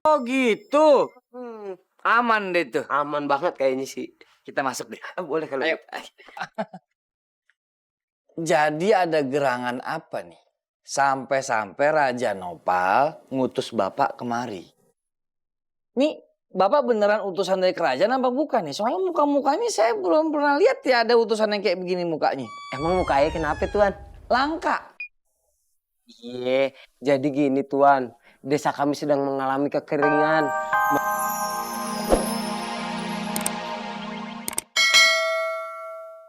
Oh gitu. Aman deh tuh. Aman banget kayaknya sih. Kita masuk deh. Boleh kalau Ayo. gitu. Jadi ada gerangan apa nih? Sampai-sampai Raja Nopal ngutus Bapak kemari. Nih, Bapak beneran utusan dari kerajaan apa bukan nih? Soalnya muka-mukanya saya belum pernah lihat ya ada utusan yang kayak begini mukanya. Emang mukanya kenapa Tuan? Langka. Iya, jadi gini Tuan. Desa kami sedang mengalami kekeringan.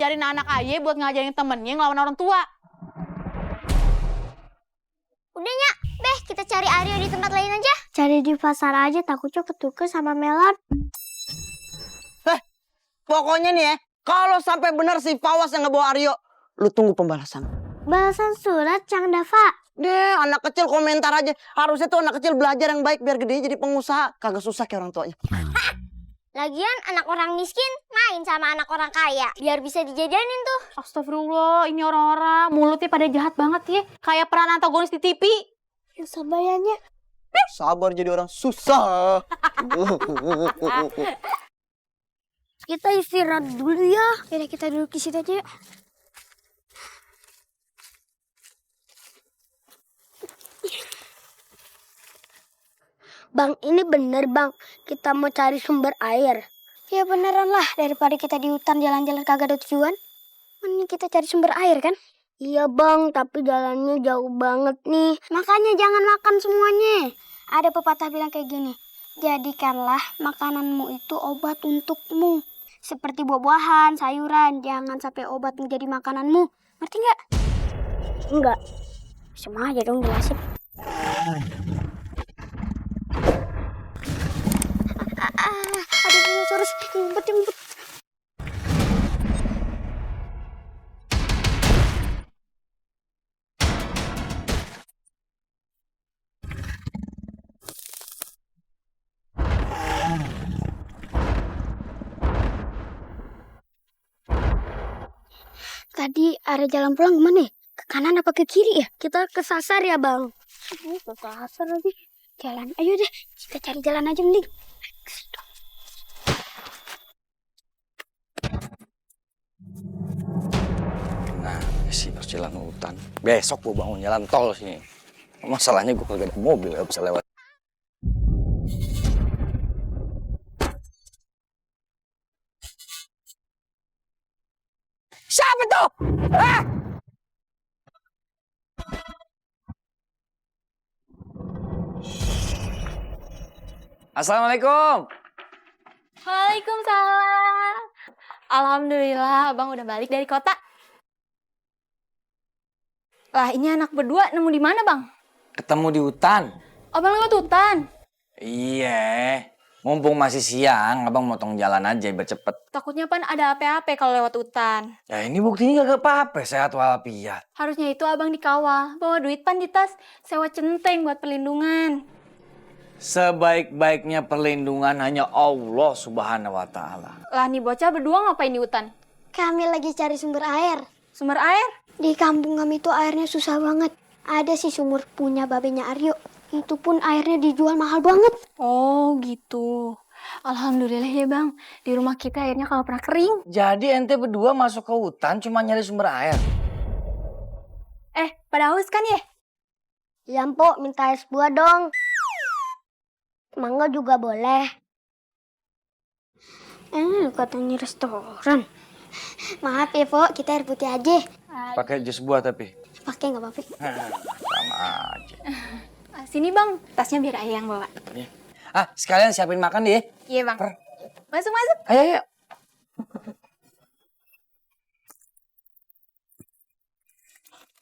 Ajarin anak ayah buat ngajarin temennya ngelawan orang tua. Udah Nyak, Beh kita cari Aryo di tempat lain aja. Cari di pasar aja, takutnya ketuker sama Melon. Pokoknya nih ya, kalau sampai benar si Fawas yang ngebawa Aryo, lu tunggu pembalasan. Balasan surat Cang Dava. Deh, anak kecil komentar aja. Harusnya tuh anak kecil belajar yang baik biar gede jadi pengusaha. Kagak susah kayak orang tuanya. Lagian anak orang miskin main sama anak orang kaya. Biar bisa dijajanin tuh. Astagfirullah, ini orang-orang mulutnya pada jahat banget ya. Kayak peran antagonis di TV. Yang sabayanya. Sabar jadi orang susah. Kita istirahat dulu ya. Yaudah kita duduk di situ aja yuk. Bang, ini bener bang. Kita mau cari sumber air. Ya beneran lah. Daripada kita di hutan jalan-jalan kagak ada tujuan. Mending kita cari sumber air kan? Iya bang, tapi jalannya jauh banget nih. Makanya jangan makan semuanya. Ada pepatah bilang kayak gini. Jadikanlah makananmu itu obat untukmu. Seperti buah-buahan, sayuran. Jangan sampai obat menjadi makananmu. Ngerti nggak? Enggak. Sama aja dong jelasin. Ada dinosaurus ngumpet. Tadi ada jalan pulang kemana ya? Ke kanan apa ke kiri ya? Kita kesasar ya bang. Kesasar lagi. Jalan, ayo deh. Kita cari jalan aja mending. Nah, si jalan hutan. Besok gua bangun jalan tol sini. Masalahnya gua kagak ada mobil, gak bisa lewat. Siapa tuh? Ah! Assalamualaikum. Waalaikumsalam. Alhamdulillah, abang udah balik dari kota. Lah, ini anak berdua nemu di mana, bang? Ketemu di hutan. Abang lewat hutan. Iya. Mumpung masih siang, abang motong jalan aja biar cepet. Takutnya pan ada apa-apa kalau lewat hutan. Ya ini buktinya gak apa-apa, sehat walafiat. Harusnya itu abang dikawal. Bawa duit pan di tas, sewa centeng buat perlindungan. Sebaik-baiknya perlindungan hanya Allah Subhanahu wa Ta'ala. Lah, nih bocah berdua ngapain di hutan? Kami lagi cari sumber air. Sumber air? Di kampung kami itu airnya susah banget. Ada sih sumur punya babenya Aryo. Itu pun airnya dijual mahal banget. Oh gitu. Alhamdulillah ya bang. Di rumah kita airnya kalau pernah kering. Jadi ente berdua masuk ke hutan cuma nyari sumber air. Pada haus kan ya? Ya Mpok, minta es buah dong. Mangga juga boleh. Katanya restoran. Maaf ya, Pok. Kita air putih aja. Pakai jus buah tapi. Pakai nggak apa-apa. Sama aja. Sini bang, tasnya biar ayah yang bawa. Ah, sekalian siapin makan deh. Iya bang. Per. Masuk. Ayo, ayo.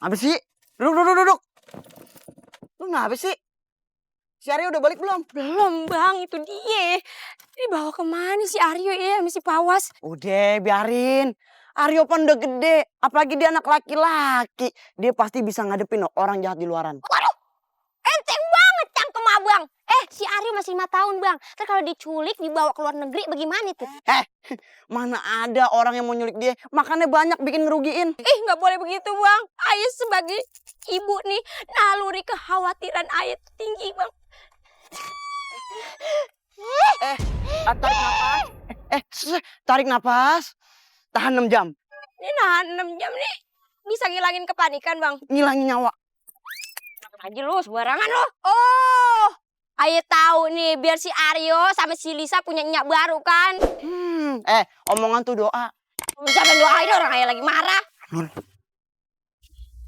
Apa sih? Duduk. Lu ngapa sih? Si Aryo udah balik belum? Belum bang, itu dia. Dibawa kemana si Aryo ya sama si Pawas? Udah, biarin. Aryo kan udah gede. Apalagi dia anak laki-laki. Dia pasti bisa ngadepin orang jahat di luaran. Waduh, enteng banget cangkem abang. Si Aryo masih 5 tahun bang. Ntar kalau diculik dibawa ke luar negeri bagaimana tuh? Mana ada orang yang mau nyulik dia. Makannya banyak bikin ngerugiin. Nggak boleh begitu bang. Ayah sebagai ibu nih, naluri kekhawatiran ayah tuh tinggi bang. Tarik nafas. Tarik nafas. Tahan 6 jam. Ini nahan 6 jam nih. Bisa ngilangin kepanikan, Bang. Ngilangin nyawa. Aja lu, sembarangan lu. Oh, Ayo tahu nih, biar si Aryo sama si Lisa punya nyak baru kan. Omongan tuh doa. Siapa yang doain orang Ayah lagi marah.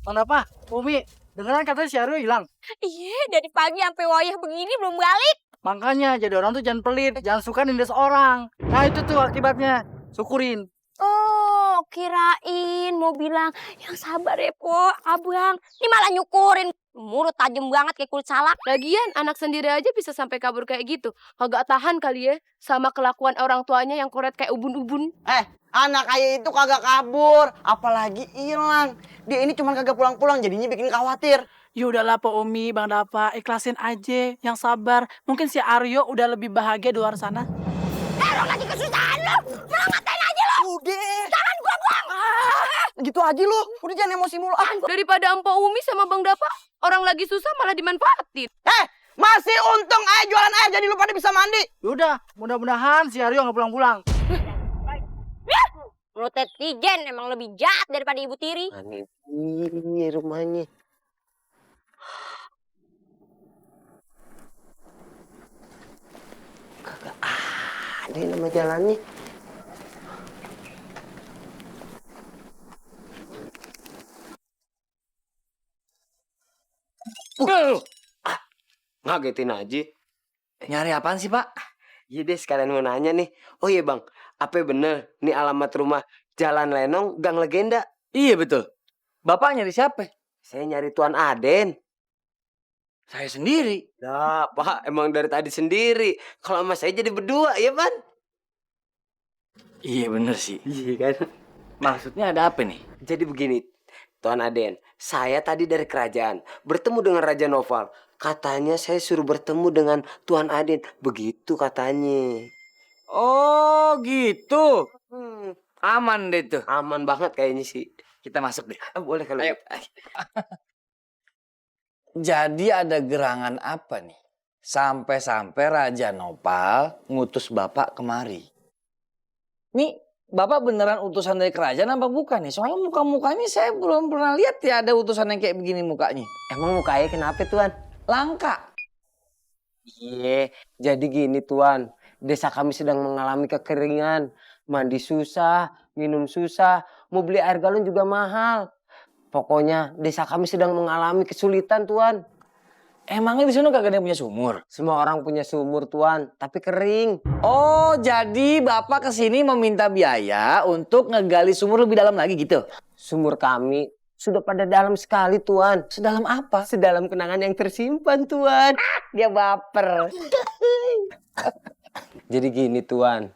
Kenapa? Umi, dengeran katanya si Aryo hilang. Iya, dari pagi sampai wayah begini belum balik. Makanya jadi orang tuh jangan pelit, jangan suka nindas orang. Nah itu tuh akibatnya, syukurin. Oh, kirain mau bilang yang sabar ya po, abang. Ini malah nyukurin. Mulut tajam banget kayak kulit salak. Lagian anak sendiri aja bisa sampai kabur kayak gitu. Kagak tahan kali ya sama kelakuan orang tuanya yang koret kayak ubun-ubun. Anak ayah itu kagak kabur, apalagi hilang. Dia ini cuma kagak pulang-pulang, jadinya bikin khawatir. Ya udahlah Po Umi, Bang Dapa, ikhlasin aja, yang sabar. Mungkin si Aryo udah lebih bahagia di luar sana. Orang lagi kesusahan lo, malah ngatain aja lo. Udah. Jangan gua buang. Gitu aja lu, udah jangan emosi mulu. Daripada Empo Umi sama Bang Dapa, orang lagi susah malah dimanfaatin. Masih untung ayah jualan air jadi lu pada bisa mandi. Yaudah, mudah-mudahan si Aryo nggak pulang-pulang. Menurut netizen emang lebih jahat daripada Ibu Tiri. Aneh ini rumahnya. Kagak ada nama jalannya. Ngagetin aja. Nyari apaan sih, Pak? Iya deh, sekalian mau nanya nih. Oh iya Bang, apa bener nih alamat rumah Jalan Lenong Gang Legenda? Iya betul. Bapak nyari siapa? Saya nyari Tuan Aden. Saya sendiri. Nah, Pak, emang dari tadi sendiri. Kalau sama saya jadi berdua, ya, Pan? Iya bener sih. Iya kan? Maksudnya ada apa nih? Jadi begini, Tuan Aden. Saya tadi dari kerajaan, bertemu dengan Raja Noval. Katanya saya suruh bertemu dengan Tuan Aden. Begitu katanya. Oh gitu. Aman deh tuh. Aman banget kayaknya sih. Kita masuk deh. Boleh kalau Ayo. gitu. Jadi ada gerangan apa nih? Sampai-sampai Raja Nopal ngutus Bapak kemari. Nih, Bapak beneran utusan dari kerajaan apa bukan nih? Soalnya muka-mukanya saya belum pernah lihat ya ada utusan yang kayak begini mukanya. Emang mukanya kenapa, Tuan? Langka. Iya, jadi gini, Tuan. Desa kami sedang mengalami kekeringan. Mandi susah, minum susah, mau beli air galon juga mahal. Pokoknya desa kami sedang mengalami kesulitan, Tuan. Emangnya di sana kagak ada yang punya sumur? Semua orang punya sumur, Tuan, tapi kering. Oh, jadi Bapak kesini meminta biaya untuk ngegali sumur lebih dalam lagi gitu? Sumur kami sudah pada dalam sekali, Tuan. Sedalam apa? Sedalam kenangan yang tersimpan, Tuan. Dia baper. Jadi gini, Tuan.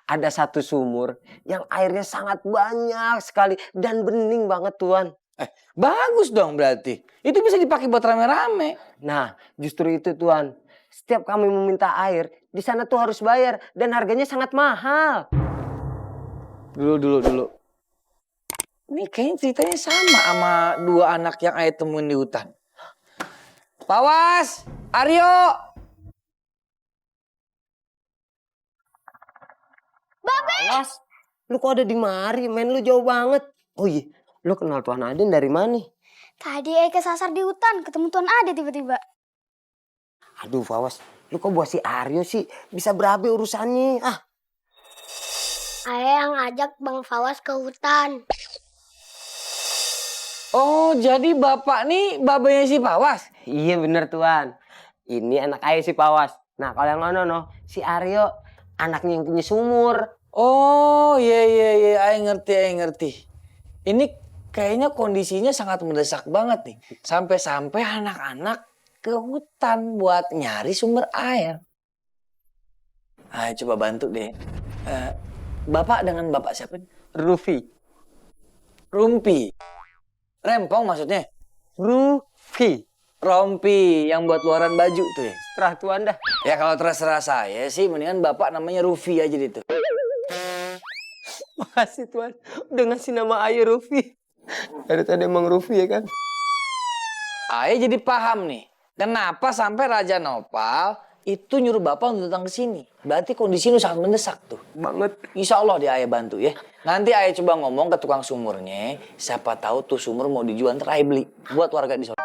Ada satu sumur yang airnya sangat banyak sekali dan bening banget, Tuan. Bagus dong berarti. Itu bisa dipakai buat rame-rame. Nah, justru itu, Tuan. Setiap kami meminta air, di sana tuh harus bayar dan harganya sangat mahal. Dulu. Ini kayaknya ceritanya sama dua anak yang ayah temuin di hutan. Pawas, Aryo. Awas, lu kok ada di mari? Main lu jauh banget. Oh iya, lu kenal Tuan Aden dari mana? Tadi kesasar di hutan, ketemu Tuan Ade tiba-tiba. Aduh, Fawas, lu kok bawa si Aryo sih? Bisa berabe urusannya. Ayah yang ajak Bang Fawas ke hutan. Oh, jadi Bapak nih babanya si Pawas? Iya bener, Tuan. Ini anak ayah si Pawas. Nah, kalau yang ono si Aryo anaknya yang punya sumur. Oh, iya, ayah ngerti. Ini kayaknya kondisinya sangat mendesak banget nih. Sampai-sampai anak-anak ke hutan buat nyari sumber air. Ayo coba bantu deh. Bapak dengan Bapak siapa? Rufi. Rumpi. Rempong maksudnya? Rufi. Rompi yang buat luaran baju tuh ya? Terah Tuan dah. Ya kalau terserah saya sih mendingan Bapak namanya Rufi aja gitu. Makasih Tuan. Udah ngasih nama ayah Rufi. Dari tadi emang Rufi ya kan? Ayah jadi paham nih. Kenapa sampai Raja Nopal itu nyuruh bapak untuk datang ke sini. Berarti kondisi lu sangat mendesak tuh. Banget. Insya Allah dia ayah bantu ya. Nanti ayah coba ngomong ke tukang sumurnya. Siapa tahu tuh sumur mau dijual, ntar ayah beli buat warga di sana.